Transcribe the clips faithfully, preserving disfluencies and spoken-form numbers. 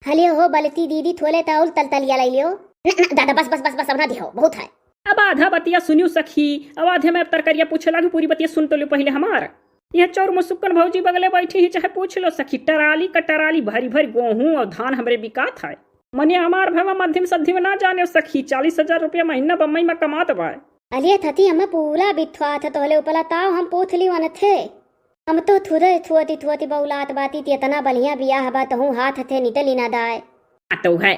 हलियो हो बलती दीदी, थोले त अउल तलतलिया लइ लियो। न, न, दादा, बस, बस, बस, बस, अब ना दिहो, बहुत है। अब आधा बतिया सुनियो सखी, अब आधे में अब तरकरिया पूछे लागी, पूरी बतिया सुन तो लियो पहिले हमार। यह चौर मुसुक्कन भौजी बगले बैठी ही, चाहे पूछ लो सखी, टराली का टराली भरी भरी गोहूं और धान हमरे बिकात है। मने हमार भवा मध्यम सद्धि में ना जाने सखी, चालीस हजार रुपया महीना बम्बई में कमात बा। अलिए थती, हमें पूरा बिथवा थ तोहले उपला ताव हम पूछ ली वन थे। हम तो थुरे थुअती थुअती बउलात बाती ती, इतना बढ़िया बियाह बा तहूँ हाथ थे निटली ना दाए। आ तो है।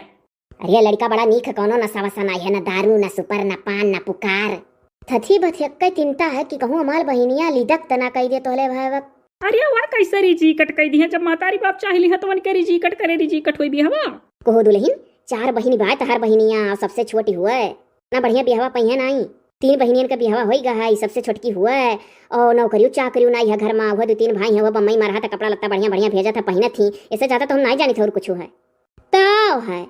अरे लड़का बड़ा नीक है, कौनो नशा वशा ना है, ना दारू, ना सुपर, ना पान, ना पुकार। थथी बथेक्के चिंता है कि कहूँ हमार बहिनिया लिदक त ना कई दे तोहले भवक। अरे वह कैसे रिजी कट कई दी है, जब महतारी बाप चाह ली है तो उनके रिजी कट करे, रिजी कट होई बियाहवा। कहो दुल्हन, चार बहिनी बा तहार बहिनिया, और सबसे छोटी हुए। ना बढ़िया बियाहवा पहिया नाई। तीन बहिनियन का बियाहवा होई गा है, सबसे छोटकी हुए। और नौकरियो चाकरियो नाई है घर मा, वह दो तीन भाई हैं, वह बम्बई मा रहा था, कपड़ा लत्ता बढ़िया बढ़िया भेजत है, पहिनत ही। इससे ज्यादा तो हम नाई जानी थे और कुछ है। ताव है,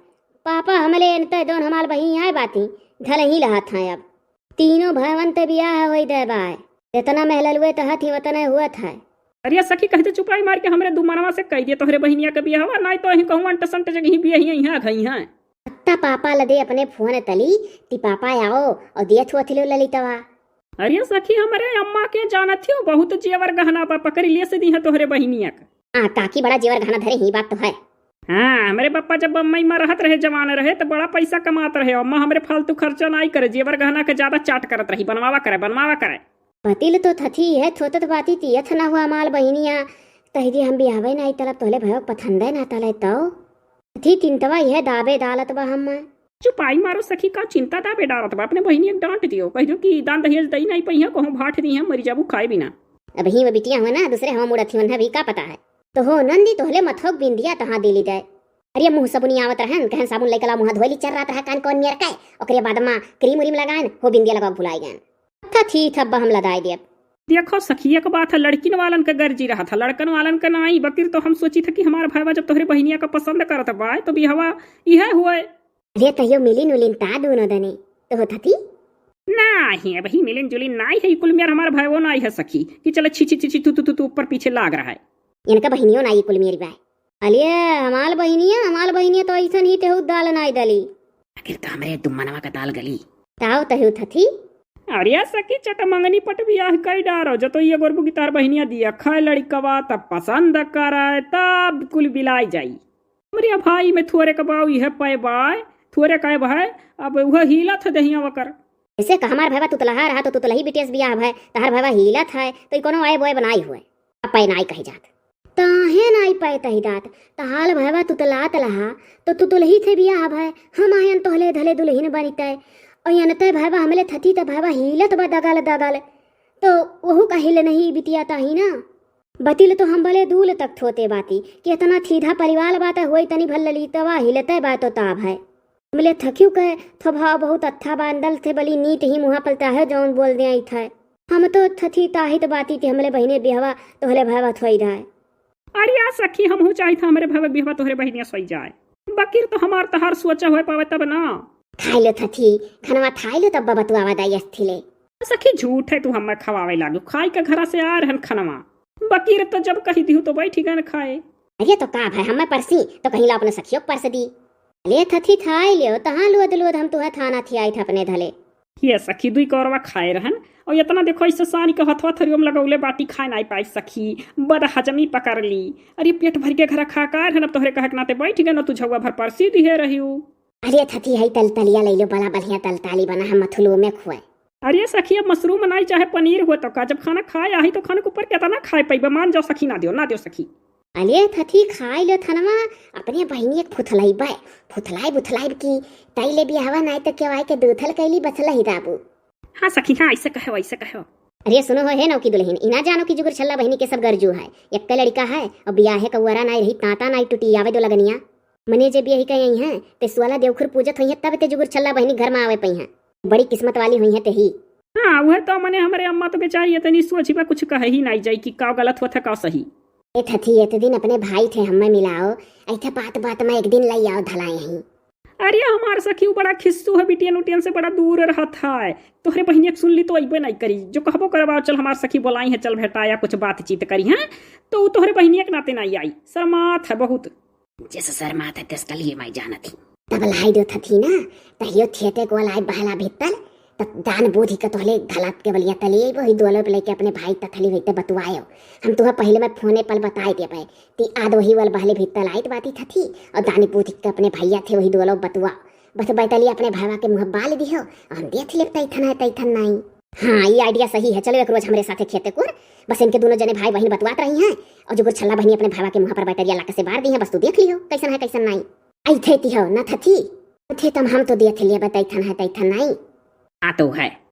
पापा हमले इनते दोन हमार बहिन आए बाती, धल ही लहत हैं अब। तीनों भवन ते बियाह होई दे बाय। जितना महललुए तहत ही वतने हुआ था। अरे सखी, कहते चुपाई मार के हमरे दू मनवा से कह दिए तोहरे बहिनिया के बियाहवा, नाई तो अहीं कहूँ अंट संट जगह बियाह यहाँ घई हैं। अत्ता पापा लदे अपने फोन तली, ती पापा आओ और दिया छुआ थिलो ललितवा। अरे सखी, हमरे अम्मा के जानत हो, बहुत जेवर गहना बा, पकड़ लिए से दी है तोहरे बहिनिया का। हाँ, काकी बड़ा जेवर गहना धरे ही, बात तो है। हाँ, हमरे पप्पा जब बम्बई मा रहत रहे, जवान रहे, तो बड़ा पैसा कमात रहे। अम्मा हमरे फालतू खर्चा नाई करे, जेवर गहना के ज्यादा चाट करत रही, बनवावा करे, बनवावा करे। बतिल तो थथी है, थोतत बाती तियथ ना हुआ माल बहिनिया, तहिदी हम बियाहवे नाई तलब तोहले भयो पथंदे ना तले तो। थी तिंतवा यह दाबे डालत बा हम। चुपाई मारो सखी, का चिंता दाबे डालत बा, अपने बहिनी एक डांट दियो, कह दो कि दान दहेज दई नाई पइहा, कहूँ भाट दी है, मरी जाबू खाए बिना। अब ही वो बिटिया हुआ ना, दूसरे हवा मुड़त ही वन्हा भी का पता है। तो हो नंदी तोहले मथोक बिंदिया तहाँ दिली दे। अरे मुँह सबुनी आवत रहन, कहन साबुन लइकला मुँह धोली चर रात रहा कान कौन नियर के, ओकरे बाद मा क्रीम उरीम लगाएन, हो बिंदिया लगा भुलाई गएन। अच्छा थी थब्बा हम लदाई देब। देखो सखी, एक बात है, लड़किन वालन के गर्जी रहा था, लड़कन वालन के नाई, बकिर तो हम सोची था कि हमार भाईवा जब तोहरे बहिनिया का पसंद करत बा, तो बिहवा इहे हुए। अरे तहियो मिलिन उलिन ता दोनों दने, तो होत हती? नाही, अबही मिलिन जुलिन नाई है, कुल मेर हमार भाईवो नाई है सखी, कि चले छी छी छी छी तू तू तू तू ऊपर पीछे लाग रहा है। इनका बहिनियो नाई कुल मेरी बाय। अलिए हमाल बहिनिया, हमाल बहिनिया तो ऐसन ही तेहू दाल नाई दली। आखिर तो हमरे दुम्मनवा का दाल गली। ताव तहु थथी। अरे सखी, चटमंगनी पट बियाह कई डारो, जतो ये गोरबू की तार बहिनिया दिया खाए लड़िकवा, तब पसंद करे, तब कुल बिलाई जाई। हमरे भाई में थोरे का बाऊ यह पै बाय, थोरे का भाई, अब वह हीला था दहिया वकर। जैसे का हमार भाईवा तुतलहा रहा तो तुतलही बिटिया से बियाह भय, तहार भाईवा हीलत है, तो ई कोनो आए बोए बनाई हुए। अब पै नाई कही जात। ताहे नाई पै तही दात, तहाल भाईवा तुतलात लहा, तो तुतलही थे बियाह भय, हम आयन तोहले धले दुल्हिन बनितै। और यनतै भाईवा हमले थती त भाईवा हीलत बा दगल दगल, तो वहू का हिल नहीं बिटिया ताही ना। बतिल तो हम भले दूल तक थोते बाती, कि इतना थीधा परिवार बात होई तनी भल ललितवा हिलतै बा तो ताभ है। हमले थक्यू कहे, थो भाव बहुत अच्छा बा, अंदल थे बली नीत ही मुहा पलता है, जौन बोल दे आई था। हम तो थथी ताहित बाती थी, हमले बहिने बिहवा तोहले भवा थोई रहा है। अरे आ सखी, हमहू चाहित हमरे भवा बिहवा तोहरे बहिनिया सोई जाए। बकिर तो हमार तहार सोचा होए पावे तब ना। खाई लो थथी, खनवा खाई लो तब बतुआवा दाई अस्थी ले। सखी झूठ है, तू हमें खवावे लागू, खाई के घरा से आ रहन खनवा। बकिर तो जब कही दिहू तो बैठी गन खाए। अरे तो का भाई, हमें परसी तो कहीं ला अपने सखियों के परस दी। ले थथी थाई लियो, तहाँ लोद लोद हम तुहे थाना थियाई थे अपने धले। ये सखी दुई कौरवा खाए रहन, और इतना देखो इसे सानी के हथवा थरियो में लगौले बाटी खाए नाई पाई सखी, बद हजमी पकड़ ली। अरे पेट भर के घर खा कार हन, अब तोहरे कहे के नाते बैठ गए न, तू झौवा भर परसी दिहे रहियो। अरे थथी है तलतलिया ले लो, बड़ा बढ़िया तलताली बना है मथुलो में खुए। अरे सखी, अब मशरूम नाई चाहे पनीर हो तो का, जब खाना खाए आही तो खाने के ऊपर कितना खाए पैबा, मान जाओ सखी, ना दियो, ना दियो सखी। अले थथी खाई लो थनवा, अपने बहिनी एक फुथलाई बाय, फुथलाई बुथलाई की, ताई ले बियाहवा नाई तो केवाई के दूथल कैली बचला ही दाबू। हाँ सखी, हाँ, ऐसे कहो, ऐसे कहो। अरे सुनो हो, हे नौकी दुल्हन, इना जानो कि जुगुर छल्ला बहिनी के सब गरजू है, एक लड़का है, और बियाहे कौअरा नाई रही, तांता नाई टूटी, आवे दो लगनिया। मने जे बियाही कहीं है, ते सुअला देवखुर पूजत होई है, तब ते जुगुर छल्ला बहिनी घर में आवे पई है। बड़ी किस्मत वाली होई है ते ही। हाँ, वह तो मने हमरे अम्मा तो बेचारी इतनी सोची बा, कुछ कहे ही नाई जाई कि का गलत होत है, का सही। ए थथी, एत दिन अपने भाई थे हमें मिलाओ, ऐथे बात बात में एक दिन लई आओ धलाए ही। अरे हमार सखी उ बड़ा खिस्सू है, बिटियन उटियन से बड़ा दूर रहत है। तोहरे बहिनिया के सुन ली तो अइबे नाई करी, जो कहबो करबा, चल हमार सखी बोलाई है, चल भेटाया, कुछ बातचीत करी है, तो उ तोहरे बहिनिया के नाते नाई आई, शर्मात है बहुत। जैसे शर्मात है, तस कलिए माई जानत ही। तब लाई देउ थथी ना, तहियो खेते को लाई बहला भीतल, त दान बोधी का तोहले घलात के बलिया तली, वही दुआलो पे लेके अपने भाई तथली वही ते बतुआयो। हम तुहा पहिले में फोने पल बताए दे पाए, ती आद वही वाल बहले भीतल आइत बाती थथी, और दानी बोधी के अपने भैया थे वही दुआलो बतुआ। बस बैतली अपने भावा के मुँह बाल दिहो, और हम देख लेब तैथन है तैथन नाई। हाँ, ये idea सही है। चलो एक रोज हमरे साथे खेते कोर, बस इनके दोनों जने भाई बहिन बतुआत रही हैं, और जो गुरछल्ला बहिनी अपने भावा के मुँह पर बैटरिया लाके से बार दी है, बस तू देख लियो कैसन है कैसन नाई। आई थे ती हो ना थथी, थे तम हम तो देख लिए तैथन है तैथन नाई। आ तो है,